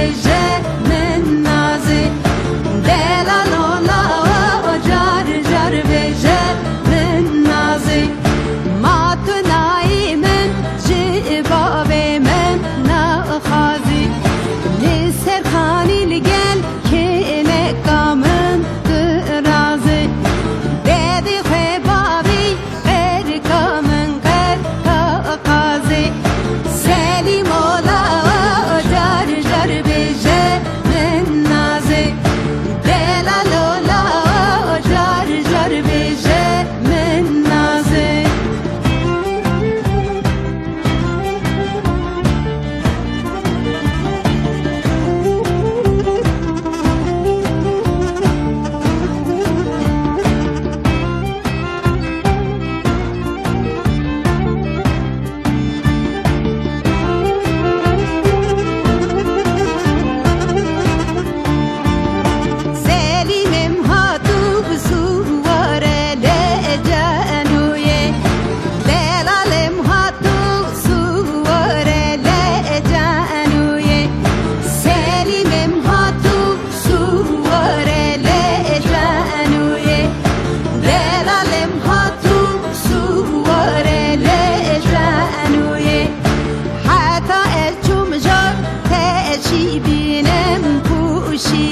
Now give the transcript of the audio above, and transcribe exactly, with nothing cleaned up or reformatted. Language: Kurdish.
Bêje min nazê, delalo lawo car car bêje min nazê. Ma tu nayî min ji bavê min naxwazî. Li ser xanî li gel kêleka min dirazê. Dedê xwe bavê qerka min qerka qazê. Selîmo lawo car car bêje min nazê. Delalo lawo car car bêje min nazê. Selîmê min hat û bi sûware lê cenûyê. Delalê min hat û sûware lê cenûyê. Selîmê min hat û sûware lê cenûyê. Delalê min hat û sûware lê cenûyê. Heta ez çûm jar te jî bînim pûşî.